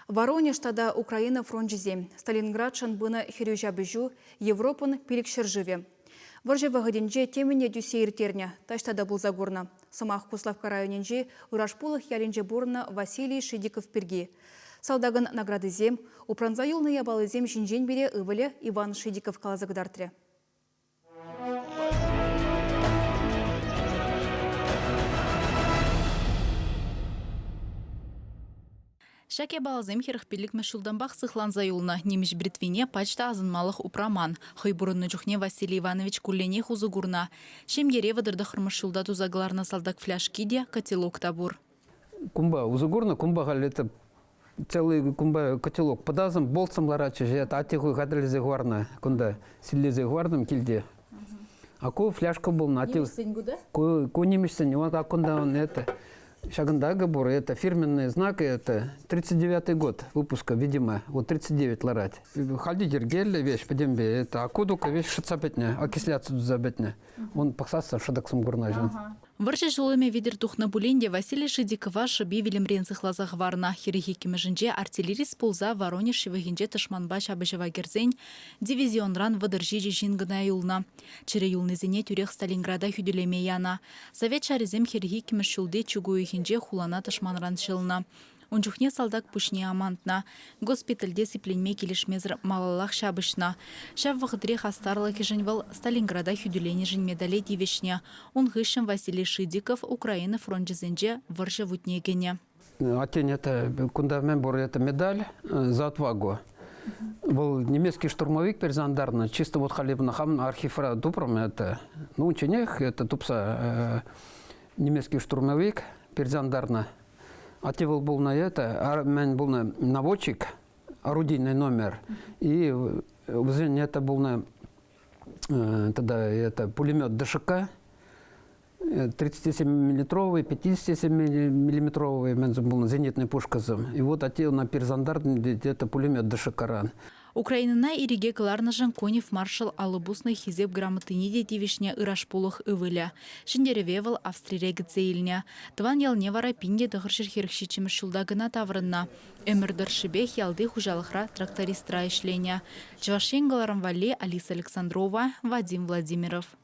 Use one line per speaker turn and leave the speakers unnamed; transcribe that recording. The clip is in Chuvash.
Воронеж тата Украина фрончӗсем, Сталинградшӑн пынӑ хӗрӳ ҫапӑҫу, Европӑн пилӗк ҫӗршывӗ. Вӑрҫӑ вӑхӑтӗнче темӗн те тӳссе ирттернӗ, таҫта та пулса курнӑ. Сӑмах Куславкка районӗнчи Ырашпулӑх ялӗнче пурӑннӑ Василий Шидиков пирки. Салтакӑн наградисем, упранса юлнӑ япалисем ҫинчен пире ывӑлӗ Иван Шидиков каласа кӑтартрӗ.
Ҫак япаласем 45-мӗш ҫултанпах сыхланса юлнӑ. Нимӗҫ бритвине пач та асӑнмалӑх упраман. Хӑй пурӑннӑ чухне Василий Иванович кулленех усӑ курнӑ. Ҫемьере 39-мӗш ҫулта туса кӑларнӑ салтак фляжки те, котелок та пур.
Кунпа усӑ курнӑ, кунпа халь это целый кунпа котелок пӑтасӑм, болтсӑм ларатчӗҫ. Атте хуй хатӗрлесе хӑварнӑ кунта, силлесе хӑвартӑм килте. А ку фляжка пулнӑ.
Нимӗҫсен ку да?
Ку, ку нимӗҫсен. Вот а кунта он это ҫакӑнта пур, это фирменные знаки, это 39-й год выпуска, видимо, вот 39 ларать. Хальте йӗркеллӗ вещь пӗтӗмпе, это а ку только вещь шӑтса пӗтнӗ, окисляться туса пӗтнӗ. Он пӑхсассӑн шӑтӑксем курнаҫҫӗ.
Вӑрҫӑ ҫулӑмӗ витӗр тухнӑ пулин те Василий Шидикова шӑпи вилӗмрен сыхласа хӑварнӑ. 42-мӗшӗнче артиллерист пулса Воронеж ҫывӑхӗнче тӑшманпа ҫапӑҫӑва кӗрсен дивизионран 37 ҫын кӑна юлнӑ. Чӗрӗ юлнисене тӳрех Сталинграда хӳтӗлеме янӑ. Совет ҫарӗсем 42-мӗш ҫулти чӳк уйӑхӗнче хулана тӑшманран ҫӑлнӑ. Ун чухне салтак пуҫне амантнӑ. Госпитальте сипленме килӗшмесӗр малаллах ҫапӑҫнӑ. Ҫав вӑхӑтри хастарлӑхӗшӗн вӑл Сталинграда хӳтӗленӗшӗн медале тивӗҫнӗ. Ун хыҫҫӑн Василий Шидиков Украина фрончӗсенче вӑрҫӑ вутне кӗнӗ.
Аттен это кунта мӗн пур это медаль за отвагу. Вӑл немецкий штурмовик персандарнӑ. Чисто вот халь хам архивра тупрӑм это. Ну, унчченех это тупса немецкий штурмовик персандарнӑ. Атте вӑл пулнӑ это, мӗн пулнӑ наводчик, орудийный номер. И вӗсен это пулнӑ тогда это пулемет ДШК, 37-миллиметровый, 57-миллиметровый мӗн пулнӑ зенитный пушкӑсем. И вот атте на перзандар где-то пулемет ДШКран.
Украинӑна ирӗке кӑларнӑшӑн Конев маршал алӑ пуснӑ Хисеп грамотине те тивӗҫнӗ Ырашпулӑх ывӑлӗ. Ҫӗнтерӗве вӑл Австрире кӗтсе илнӗ. Тӑван ялне вара 1947 ҫулта кӑна таврӑннӑ. Ӗмӗр тӑршшӗпех ялти хуҫалӑхра трактористра ӗҫленӗ. Чӑваш Ен кӑларӑм валли Алиса Александрова, Вадим Владимиров.